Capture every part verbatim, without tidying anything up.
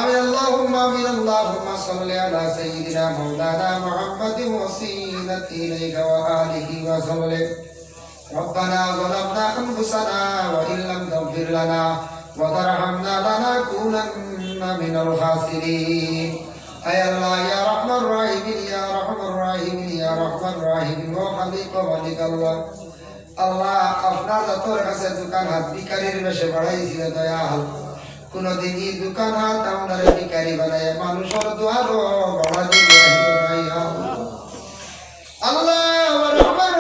آمين، اللهم آمين، اللهم صل على سيدنا مولانا محمد وسيلة إليك وآله وسلم. ربنا ظلمنا أنفسنا وإن لم تغفر لنا وترحمنا لنكونن من الخاسرين. আয় আল্লাহ, ইয়া আরহামার রাহিমিন, ইয়া আরহামার রাহিমিন, ইয়া আরহামার রাহিমিন, ও খালিক ও মালিক আল্লাহ, আল্লাহ, আপনার জাতর কাছে দুখান হাত ভিখারির বেশে বাড়াইছি রে দয়াল। কুনুদিন ই দুখান হাত আমরারে ভিখারি বানাইয়া মানুষর দুয়ারো বাড়া দিও না, ইয়া আল্লাহ। আল্লাহ, আল্লাহ,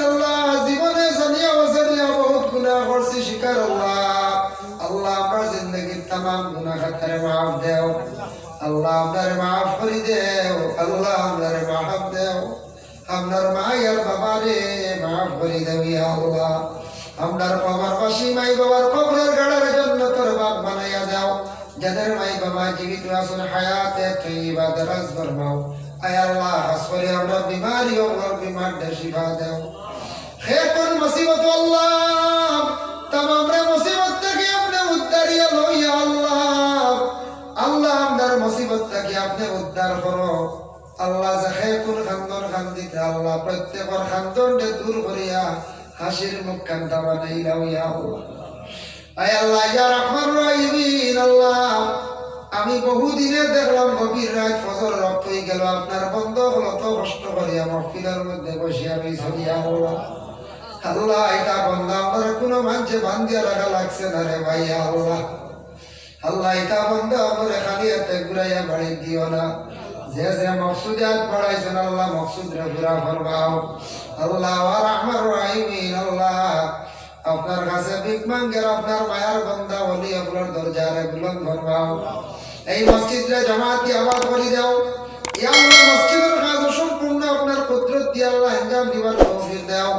আল্লাহ, জীবনে জানিয়া অজানিয়া বহুত গুনাহ করছি, স্বীকার আল্লাহ। আল্লাহ, আমরার জিন্দেগির তামাম গুনাহ খাতারে মাফ দেও। আল্লাহ, আমরারে মাফ করি দেও। আল্লাহ, আমরারে মাফ দেও। আমরার মা আর বাবারে মাফ করি দেও, ইয়া আল্লাহ। আমরার কবরবাসী মাই বাবার কবরর গাড়ারে জান্নাতর বাগ বানাইয়া দেও। যাদের মাই বাবা জীবিত আছইন, হায়াতে তৈয়বা দারাজ ফরমাও। আয় আল্লাহ, খাস করি আমরার বিমারি অকলর বিমাররে শিফা দেও। হে কুন মুসিবত আল্লাহ, তামামরে মুসিবত থাকি আপনে উদ্ধারিয়া লও, ইয়া আল্লাহ। আল্লাহ, আমরার মুসিবত থাকি আপনে উদ্ধার করো। আল্লাহ, যে হে কুন কান্দন কান্দিতে, আল্লাহ, প্রত্যেকর কান্দনরে দূর করিয়া হাসির মুখখান বানাইলাও, ইয়া আল্লাহ। আয় আল্লাহ, ইয়া আরহামার রাহিমিন, আল্লাহ, আমি বহুদিনে দেখলাম গভীর রাইত ফজর রক্ত অইগেল, আপনার বন্দা অকল অত কষ্ট করিয়া মাহফিলর মধ্যে বসিয়া রইছইন, ইয়া আল্লাহ। আল্লাহ, ইতা বন্দা অকলরে কুনু মানষে বান্দিয়া রাখা লাগছে না রে ভাই, ইয়া আল্লাহ। আল্লাহ, ইতা বন্দা অকলরে খালি আতে ঘুরাইয়া বাড়ি দিও না। যে যে মকসুদে আত বাড়াইছইন, আল্লাহ, মকসুদরে পুরা ফরমাও। আল্লাহ, ইয়া আরহামার রাহিমিন, আল্লাহ, আপনার কাছে ভিক মাঙ্গের, আপনার মায়ার বন্দা ওলি অকলর দরজারে বুলন্দ ফরমাও। এই মসজিদরে জামাতি আবাদ করি দেও। ইয়া আল্লাহ, মসজিদর কাজ সম্পূর্ণ আপনার কুদরত দিয়া আল্লাহ আঞ্জাম দিবার তৌফিক দেও।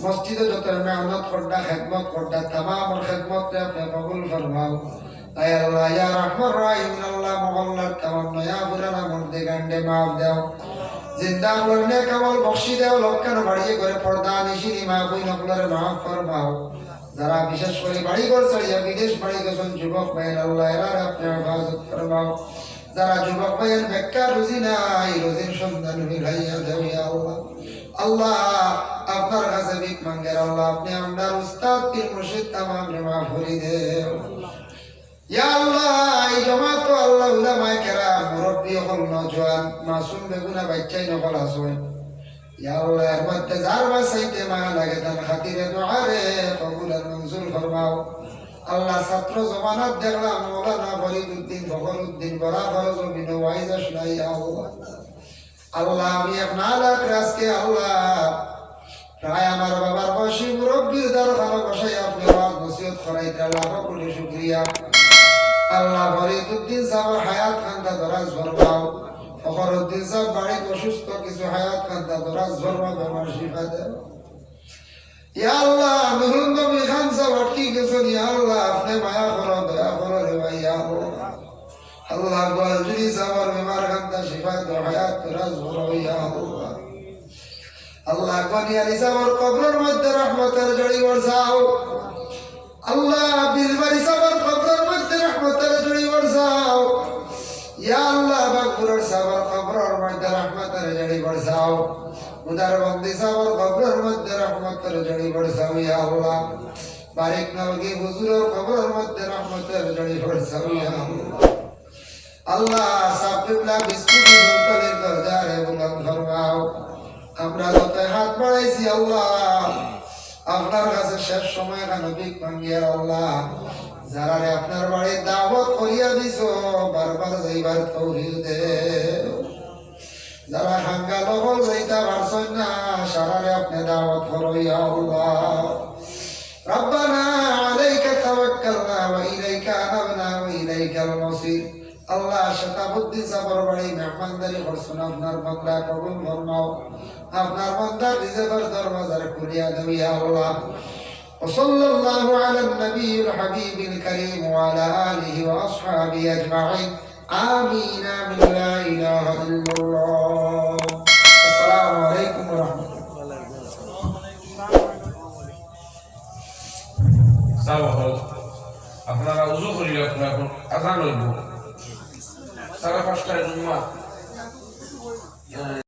মসজিদো যত মেহনত কররা, খেদমত কররা, তামামর খেদমতরে আপনে কবুল ফরমাও। আয় আল্লাহ, ইয়া আরহামার রাহিমিন, আল্লাহ, মহল্লার তামাম নয়া পুরানা মুর্দেগানরে মাফ দেও। জিন্দা অকলর নেক আমল বখশি দেও, লক্ষ বাড়িয়ে ঘরে পর্দা নিশিনি মা বইন অকলরে মাফ ফরমাও। যারা বিশেষ করি বাড়ি ঘর ছাড়িয়া বিদেশ বাড়ি গেছইন যুবক ভাইয়াইন, আল্লাহ, এরারে আপনে হেফাজত ফরমাও। যারা যুবক ভাইয়াইন বেকার, রুজি নাই, রুজির সন্ধান মিলাইয়া দেও, ইয়া আল্লাহ। আল্লাহ, আপনার কাছে ভিক মাঙ্গের, আল্লাহ, আপনে আমরার উস্তাদ পীর মুর্শিদ তামামরে মাফ করি দেও। ইয়া আল্লাহ, এই জমাতো আল্লাহ, উলামায়ে কেরাম, মুরব্বি অকল, নওজোয়ান, মাসুম বেগুনা বাইচ্চাইন অকল আছইন। ইয়া আল্লাহ, এর মধ্যে যার বাঁচাইতে মায়া লাগে, তার খাতিরে দোয়ারে কবুল আর মঞ্জুর ফরমাও। আল্লাহ, ছাত্র জমানাত দেখলাম মৌলানা ফরিদউদ্দিন, ফখরউদ্দিন, বড়া খরচ জমিনো ওয়াইজ আসলা, ইয়া আল্লাহ। আল্লাহ, আমি আপনার আজকে আল্লাহ, প্রায় আমার বাবার বয়সী মুরব্বির দরবারো বসাই আপনে ওয়াজ নসিহত করাইতে লাখো কোটি শুকরিয়া। আল্লাহ, ফরিদউদ্দিন সাবর হায়াত খান্তা দরাজ ফরমাও। ফখরউদ্দিন সাব বাড়িত অসুস্থ, কিছু হায়াত খান্তা দরাজ ফরমাও, বেমার শিফা দেও। ইয়া আল্লাহ, নুরুন নবী খান সাব আটকি গেছইন, ইয়া আল্লাহ, আপনে মায়া করো, দয়া করো রে ভাই, ইয়া আল্লাহ। আল্লাহ, গোয়ালজুড়ি সাবর বেমার খান্তা শিফা দেও, হায়াত দরাজ করো, ইয়া আল্লাহ। আল্লাহ, গনি আলী সাবর কবরর মধ্যে রহমতর জড়ি বরসাও। আল্লাহ, বিলবাড়ি সাবর কবরর মধ্যে রহমতর জড়ি বরসাও। ইয়া আল্লাহ, বাগপুরর সাবর কবরর মধ্যে রহমতর জড়ি বরসাও। উদারবন্দি সাবর কবরর মধ্যে রহমতর জড়ি বরসাও, ইয়া আল্লাহ। বারিক নলগি হুজুরর কবরর মধ্যে রহমতর জড়ি বরসাও, ইয়া আল্লাহ। আল্লাহ, সাব কিবলা বিস্কুটি ফুলতলির দরজারে বুলন্দ ফরমাও। আমরা যত হাত বাড়াইছি আল্লাহ, আপনার কাছে শেষ সময় খানো ভিক মাঙ্গিয়ার আল্লাহ, যারারে আপনার বাড়ি দাওয়াত করিয়া দিছো, বারবার যাইবার তৌফিক দেও। যারা খাঙ্গাল অকল যাইতা পারছইন না, সারারে আপনে দাওয়াত করো, ইয়া আল্লাহ। ربنا عليك توكلنا وإليك أنبنا وإليك المصير। আল্লাহ, শতাবুদ্দিন সাবর বাড়ি মেহমানদারি করছইন, আপনার বান্দা কবুল ফরমাও। আপনার বান্দার রিজিকর দরওয়াজারে খুলিয়া দেও, ইয়া আল্লাহ। وصلى الله على النبي الحبيب الكريم وعلى آله وأصحابه أجمعين. آمين، آمين، لا إله إلا الله. السلام عليكم ورحمة الله. সালাম আলাইকুম। আপনারা উজু করিয়া আপনারা এখন আজান হইব। সাড়ে পাঁচটায় জুম্মা।